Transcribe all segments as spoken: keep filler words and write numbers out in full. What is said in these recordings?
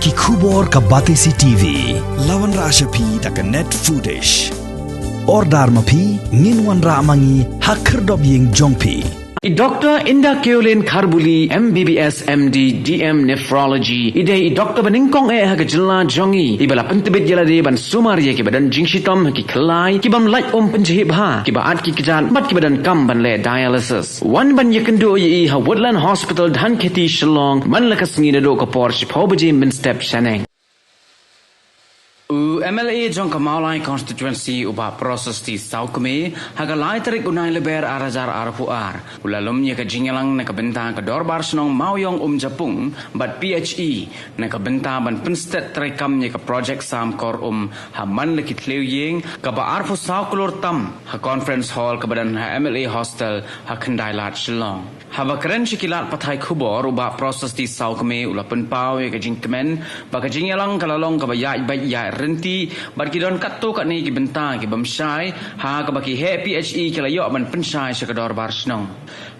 Ki khubor ka Batesi T V. La wanrah sha phi da ka Net Foodish. Order ma phi, ngin wanrah ma ngi ha khyrdop ïing jong phi. I Doctor Inda Keolin Kharbuli, M B B S, M D, D M Nephrology, i dei i doctor ba nyngkong eh ha ka jylla jong ngi, iba la pyntbit ïa lade ban sumar ïa kiba don jingshitom ha ki khyllai, ki bym lait um pynjhieh bha, kiba at ki kjat bad kiba donkam ban leh dialysis. Wan ban ïakynduh ïa i ha Woodland Hospital, Dhankheti, Shillong, man la ka sngi naduh ka por shiphew baje mynstep shaneng. U M L A jong ka Mawlai Constituency, u Bah Prasasti Sawkmie, ha ka lai tarik u Nailyber ar hajar arphew ar, u la lum ïa ka jingïalang na ka bynta ka Dorbar Shnong Mawïong Umjapung bad P H E na ka bynta ban pynsted treikam ïa ka projek sam kor um ha man la ki thliew ïing kaba arphew saw klur tam ha Conference Hall kaba don ha M L A Hostel ha Khyndai Lad, Shillong. Haba kren sha ki lad pathai khubor, u Bah Prasasti Sawkmie u la pynpaw ïa ka jingkmen ba ka jingïalang ka la long kaba ïaid beit ïaid ryntih bad ki don katto katne ki bynta ki bym shai, ha kaba ki heh P H E ki la ïoh ban pynshai sha ka Dorbar Shnong.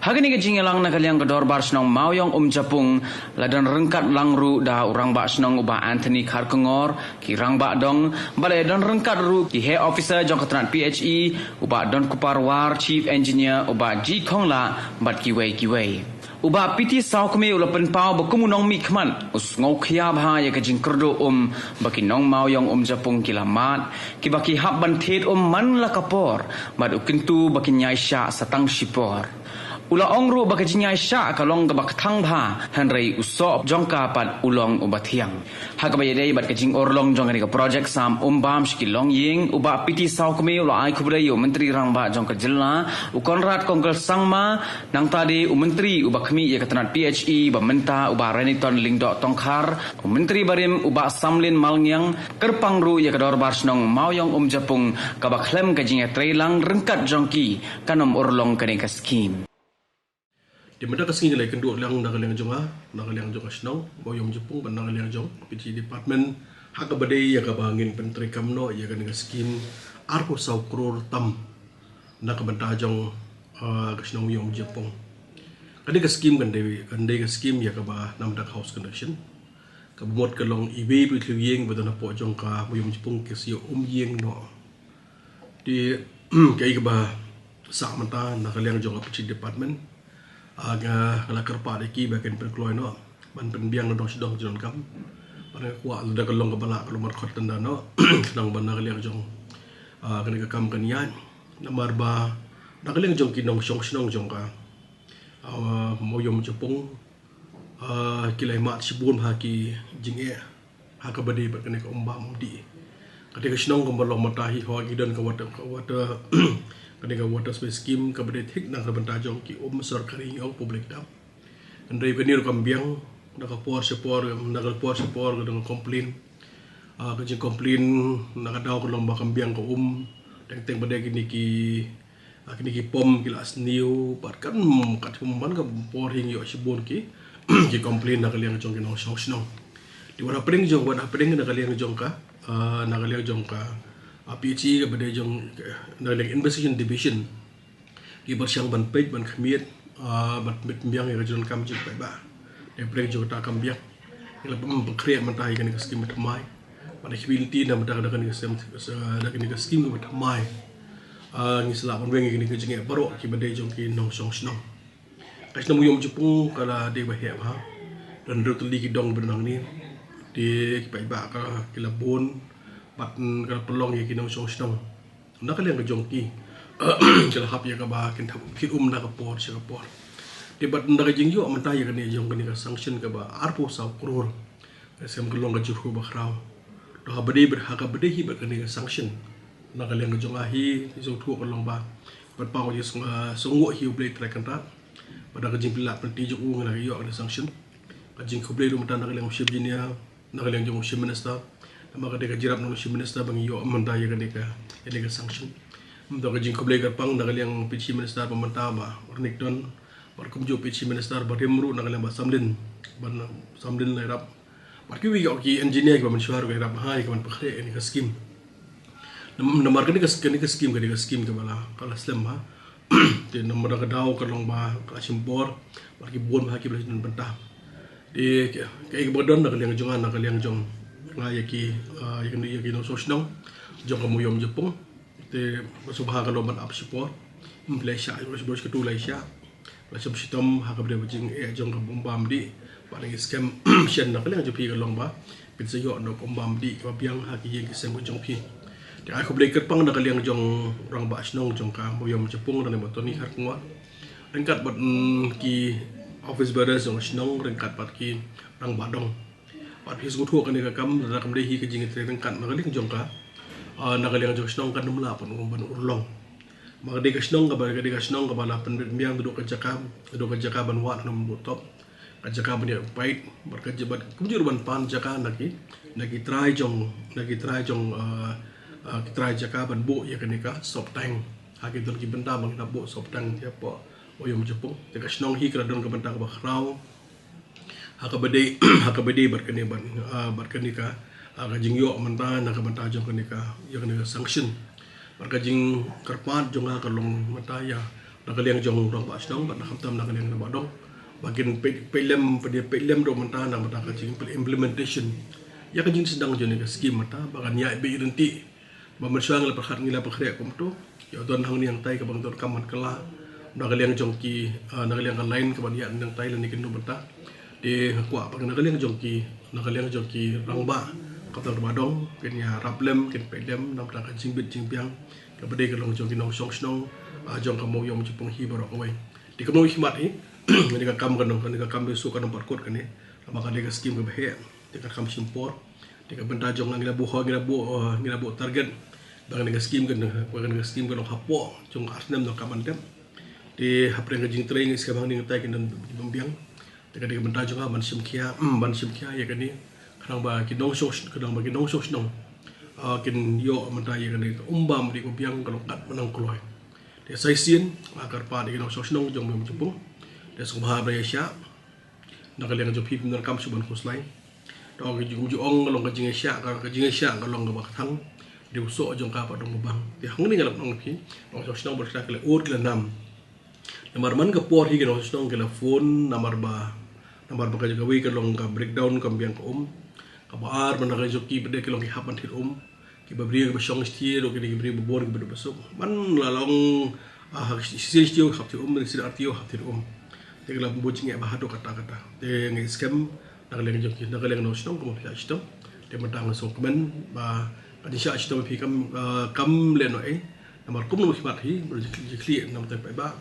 Ha kane ka jingïalang na ka liang ka Dorbar Shnong Mawïong Umjapung, la don ryngkat lang ruh da u Rangbah Shnong u Bah Anthony Kharkongor, ki rangbah dong, bad la don ryngkat ruh ki heh officer jong ka tnat P H E, u Bah Donkupar War, Chief Engineer, u Bah G Khongla, bad kiwei kiwei. U Bah P T Sawkmie u la pynpaw ba kum u nongmihkhmat, u sngewkhia bha ïa ka jingkyrduh um ba ki nong Mawïong Umjapung ki la mad, kiba ki hap ban thied um man la ka por, bad u kyntu ba kin ïaishah sa tang shipor. U la ong ruh ba ka jingïaishah ka long kaba kthang bha, hynrei u soh jong ka pat u long uba thiang. Ha kaba ïadei bad ka jingurlong jong kane ka projek sam um bam sha ki longïing, u Bah P T Sawkmie u la ai khublei ïa u Myntri Rangbah jong ka jylla, u Conrad Kongkal Sangma, nangta de u Myntri uba khmih ïa ka tnat P H E ba mynta, u Bah Renaton Lyngdoh Tongkhar, u Myntri barim u Bah Samlin Malngiang, kyrpang ruh ïa ka Dorbar Shnong Mawïong Umjapung, kaba khlem ka jingïatreilang ryngkat jong ki, kan ym urlong kane ka skim. Te mynta ka sngi ngi la ïakynduh lang na ka liang jong nga, na ka liang jong ka shnong Mawïong Umjapung bad na ka liang jong P H E department, ha kaba dei ïa kaba ngin pyntreikam noh ïa kane ka skim arphew saw klur tam na ka bynta jong, ah, ka shnong Mawïong Umjapung. Kane ka skim kan dei, kan dei ka skim ïa kaba na ka bynta ka house connection. Kaba mut ka long iwei pa i thliew ïing ba don hapoh jong ka Mawïong Umjapung ki sa ïoh um ïing noh. Te kaei kaba sah mynta na ka liang jong ka P H E department, ah, nga, nga la kyrpad ïa ki ba kin pynkloi noh ban pynbiang na dong sha dong jong ka kam. Bad nga kwah lada ka long kaba lah ka long ban khot tender noh, khnang ba na ka liang jong, ah, kane ka kam kan ïaid. Namar ba na ka liang jong ki nongshong shnong jong ka, ah, Mawïong Umjapung, ah, ki la ïa mad shibun bha ki jingeh ha kaba dei bad kane ka um bam um dih. Kane ka shnong kumba long mynta hi, hooid ki don ka water, ka water, kane ka water supply scheme kaba dei thik na ka bynta jong ki um sorkari, ong public dam. Hynrei kane ruh kam biang, na ka por sha por, na ka por sha por ka don ka complain. Ah, ka jingcomplain na ka daw ka long ba kam biang ka um, teng teng ba dei kine ki, ah, kine ki pom ki la sniew, bad kan, kat pom ban ka por hi ngi ïoh shibun ki, ki complain na ka liang jong ki nongshong shnong. Te wat hapdeng jong, wat hapdeng na ka liang jong ka, ah, na ka liang jong ka, ah, P H E kaba dei jong, na ka liang investigation division, ki pyrshang ban peit, ban khmied, ah, ban pynbiang ïa ka jingdonkam jong ki paidbah. Te hapdeng jong kata kam biang, ngi la pynbiang mynta ïa kane ka skim ba thymmai. Bad ngi khmih lynti na mynta ka, da kane ka skim, da kane ka skim ba thymmai, ah, ngi sa lah ban weng ïa kane ka jingeh baroh kiba dei jong ki nongshong shnong. Ka shnong Mawïong Umjapung ka la dei ba heh bha. Don hynriew tylli ki dong ba don hangne. Te ki paidbah ka, ki la bun bad ka la pynlong ïa ki nongshong shnong na ka liang ka jong ki, ki la hap ïa kaba kin thap thied um na ka por sha ka por. Te bad na ka jingïoh mynta ïa kane jong kane ka sanction kaba arphew saw klur, ka shem ka long ka jingkyrkhu ba khraw. To haba dei bad ha kaba dei hi bad kane ka sanction, na ka liang ka jong nga hi, ka jingkyrkhu ka long ba, bad pa ka jingsngew, ah, sngewnguh hi U Blei Trai Kynrad. Bad na ka jingpyllait pynti jong u ngi la ïoh kane ka sanction. Ka jingkhublei ruh mynta na ka liang u Chief Engineer, na ka liang jong u Chief Minister. Namar ka dei ka jingïarap na u Chief Minister ba ngi ïoh mynta ïa kane ka, ïa kane ka sanction. Mynta ka jingkhublei kyrpang na ka liang P H E Minister ba mynta, Bah Renaton, bad kumjuh P H E Minister barim ruh na ka liang Bah Samlin, Bah Samlin la ïarap. Bad kiwei ki engineer kiba mynshuwa ruh ki la ïarap ha ïa ka ban pynkhreh ïa kane ka skim. Nam-, namar kane ka, kane ka skim, kane ka skim kaba la, ka la slem bha. Te namar ka daw ka long ba ka la shim bor, bad ki bun bha kiba la shim bynta. Te ka, ka, ka ba don na ka liang jong nga, na ka liang jong nga ïa ki, ah, ïa ki, ïa ki nongshong shnong jong ka Mawïong Jepung. Te ba sngewbha ka long ban ap shipor. Ym pynlait shah, ba shipor shi katu lait shah. La shem shitom ha kaba dei ba jingeh jong ka Umbam Dih. Ba ngi skhem shen na ka liang jong phi ka long ba phin sa ïoh noh ka Umbam Dih kaba biang ha ki ïing ki sem ka jong phi. Te ai khublei kyrpang na ka liang jong Rangbah Shnong jong ka Mawïong Jepung, Rangbah Tony Kharkongor, ryngkat bad, mm, ki office bearers jong ka shnong, ryngkat bad ki rangbah dong. Bad phi sngewthuh kane ka kam, lada kam dei hi ka jingïatrei ryngkat na ka liang jong ka, ah, na ka liang jong ka shnong, kan ym lah ban, ban urlong. Ma ka dei ka shnong kaba, ka dei ka shnong kaba la pynbit biang, duh ka jaka, duh ka jaka ban wad, ban buh top, ka jaka ban ïa peit, bad ka jaka, bad kumjuh ban pan jaka na ki, na ki trai jong, na ki trai jong, ah, ah, ki trai jaka ban buh ïa kane ka sop tank. Ha ki don ki bynta ba ngi hap buh sop tank ïa pdeng Mawïong Jepung. Te ka shnong hi ka la don ka bynta kaba khraw ha kaba dei, ha kaba dei bad kane, bad, ah, bad kane ka, ah, ka jingïoh mynta na ka bynta jong kane ka, ïa kane ka sanction. Bad ka jingkyrpad jong nga ka long mynta ïa na ka liang jong rangbah shnong bad na khamtam na ka liang rangbah dong, ba kin peit, peit lem, peit lem ruh mynta na ka bynta ka jing implementation ïa ka jingsdang jong kane ka skim mynta, ba kan ïa bit lynti. Ba mynshuwa ngi la pyrkhat, ngi la pynkhreh kumto, ïa don hangne hangtai kaba ngi donkam ban kylla na ka liang jong ki, ah, na ka liang ka line kaba ïa nangtai lane ki nongpynbeit. Te nga kwah ba na ka liang jong ki, na ka liang jong ki rangbah, khamtam rangbah dong, kin ïarap lem, kin peit lem na ka bynta ka jingbit jingbiang kaba dei ka long jong ki nongshong shnong, ah, jong ka Mawïong Jepung hi baroh kawei. Te kumno hi mat hi, kane ka kam, kane ka kam ba shu ka nang pat kut kane, namar ka dei ka skim kaba heh. Te ka kam shim por. Te ka bynta jong nga, ngi la buh, ngi la buh, eh, ngi la buh target ba kane ka skim kan, ba kane ka skim kan long hapoh jong ka ar snem donkam ban dep. Te hapdeng ka jingtrei ngi skhem hangne hangtai kin don bym biang. Te ka dei ka bynta jong nga ban shim khia, mm, ban shim khia ïa kane, khnang ba ki nongshong, khnang ba ki nongshong shnong, ah, kin ïoh mynta ïa kane ka Umbam Dih kaba biang, ka long katba nang kloi. Te sa shisien nga kyrpad ïa ki nongshong shnong jong Mawïong Jepung, te sngewbha ba ïa shah. Na ka liang jong phi phim donkam shuh ban khuslai. To ka jing, ju ong ka long ka jingïashah, ka, ka jingïashah ka long kaba kthang. Dei u soh jong ka pat dong babang. Te hangne nga la ong phi, nongshong shnong bad kita ki la ud ki la nam. Namar man ka por hi ki nongshong shnong ki la phone, namar ba, namar ba ka jong kawei ka long ka breakdown, kam biang ka um. Kaba ar, man ka jong ki pat de ki long ki hap ban thied um. Kiba briew kiba shong shatei ruh ki dei ki briew ba bun kiba duk ba suk. Man la long, ah, ha shisien shatei hap thied um, shisien artylli hap thied um. Te ka la bun jingeh ba haduh katta katta. Te ngi skhem na ka liang jong ki, na ka liang nongshong shnong kumba phi la shitom. Te mynta nga sngewkmen ba ka jingshah shitom phi kam, ah, kam lehnohei. Namar kumno ki mat hi, ba jingkhlieh namar ka paidbah.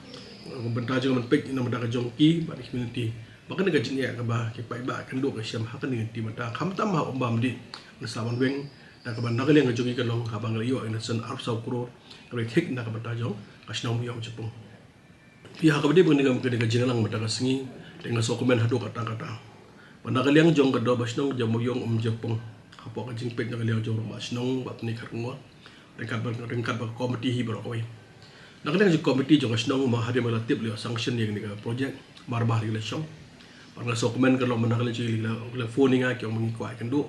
Bynta jong nga ban peit namar ka jong ki bad ki community. Ba kane ka jingeh kaba ki paidbah kan duh ka shem ha kane ka lynti mynta, khamtam ha Umbam Dih, ngi sa ban weng. Da kaba na ka liang ka jong ngi ka long haba ngi la ïoh ïa ka san arphew saw klur kaba la thik na ka bynta jong ka shnong Mawïong Jepung. Phi, ha kaba dei ba kane ka, kane ka jingïalang mynta ka sngi, te nga sngewkmen haduh katta katta ba na ka liang jong ka dorbar shnong jong Mawïong Umjepung, hapoh ka jingpeit na ka liang jong u rangbah shnong Bah Tony Kharkongor, ryngkat bad, ryngkat bad ka komiti hi baroh kawei. Na ka liang jong ka komiti jong ka shnong, ma hadien ba la tip leh sanction ïa kane ka project, mar ba ha ri la shong. Bad nga sngewkmen ka long ba na ka liang jong ki la, la phone ïa nga, ki ong ba ngi kwah ïakynduh.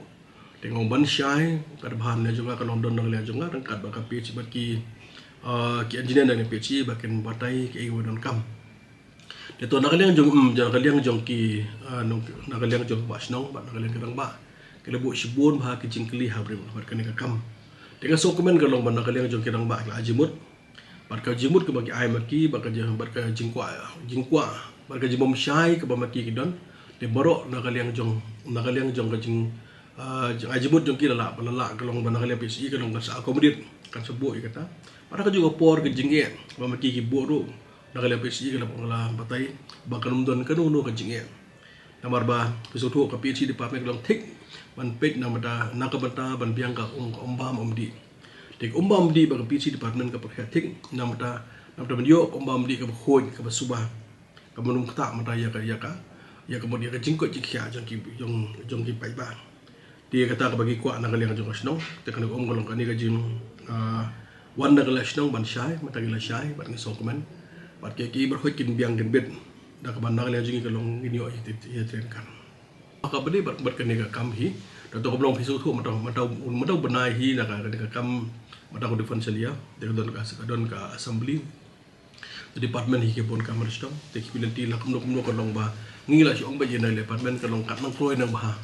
Te nga ong ban shai, ka daw ban leh jong nga ka long don na ka liang jong nga ryngkat bad ka P H E bad ki, ah, ki engineer na ka P H E ba kin batai kiei kiba donkam. Te to na ka liang jong, mm, na ka liang jong ki, ah, nong, na ka liang jong ki rangbah shnong bad na ka liang ki rangbah, ki la buh shibun bha ki jingkylli ha briew bad kane ka kam. Te nga sngewkmen ka long ba na ka liang jong ki rangbah ki la ai jingmut. Bad ka jingmut kaba ki ai ma ki, bad ka jing, bad ka jingkwah, jingkwah, bad ka jingbymshai kaba ma ki ki don. Te baroh na ka liang jong, na ka liang jong ka jing, ah, jing, ai jingmut jong ki la lah, la lah ka long ba na ka liang P H E ka long kan sa accommodate, kan sa buh ïa kata. Bad ha kajuh ka por ka jingeh ba ma ki ki buh ruh, na ka liang P H E ka la, ka la batai ba kan ym don kano kano ka jingeh. Namar ba phi sngewthuh ka P H E department ka long thik ban peit na ka bynta, na ka bynta ban biang ka um, ka Umbam Umdih. Te ka Umbam Umdih ba ka P H E department ka pyrkhat thik na ka bynta, na ka bynta ban ïoh ka Umbam Umdih kaba khuid, kaba suba, kaba ym ktah mynta ïa ka, ïa ka, ïa ka mut ïa ka jingkoit jingkhiah jong ki, jong, jong ki paidbah. Te kata kaba ki kwah na ka liang jong ka shnong, te kane ka um ka long kane ka jing, ah, wan na ka liang shnong ban shai, mynta ki la shai, bad ngi sngewkmen. Bad kiei kiei baroh kin biang kin bit. Da kaba na ka liang jong ngi ka long ngin ïoh ïa, ïa, ïatrei kan. Ha kaba dei bad, bad kane ka kam hi, da to ka long phi sngewthuh mynta, mynta, mynta u bnai hi na ka, kane ka kam, mynta ka financial year, te ka don ka, ka don ka assembly. Te department hi ki bun ka mar shnong, te ki lynti la kumno kumno ka long ba Ngi la shu ong ba ïa na department ka long kat nang kloi nang bha.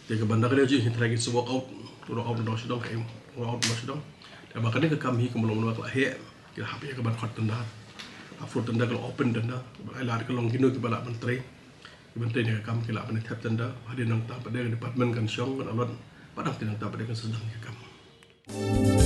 Te ka ban da ka dei ju hi trai ki su walk out, walk out nang shu dong ka im, walk out nang shu dong. Te ba ka dei ka kam hi ka long nang ka la heh, ki la hap ïa ka ban khot tender. Hap khot tender ka long open tender. Ba ai la ka long kino ki ba la ban trai. Ki ban trai ne ka kam ki la ban thep tender. Hadien nang tang pat dei ka department kan shong kan alot. Pat dang te nang tang pat dei kan sdang ka kam.